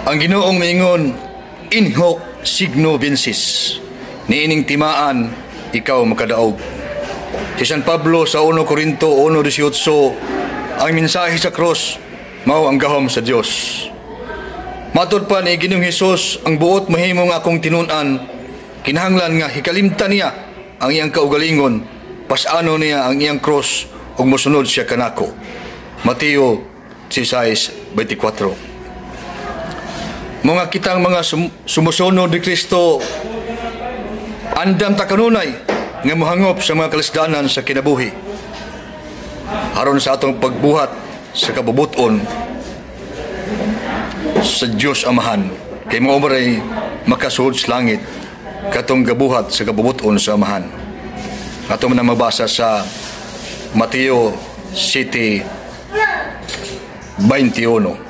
Ang Ginoong miingon, "In hoc signo vinces." Niining timaan, ikaw makadaog. Si San Pablo sa 1 Korinto 1:18, ang mensahe sa cross, mao ang gahom sa Dios. Matod pa ni Ginoong Hesus, ang buot mahimong akong tinun-an, kinahanglan nga hikalimtan niya ang iyang kaugalingon, pas-ano niya ang iyang cross ug mosunod siya kanako. Mateo 16:24. Mga kitang mga sumusunod ni Kristo, andam ta kanunay nga mohangop sa mga kalisdanan sa kinabuhi. Aron sa atong pagbuhat sa kabubuton sa Dios Amahan, kay mao maray makasulod sa langit, katong gabuhat sa kabubuton sa Amahan. Ato man ang mabasa sa Mateo 7:21.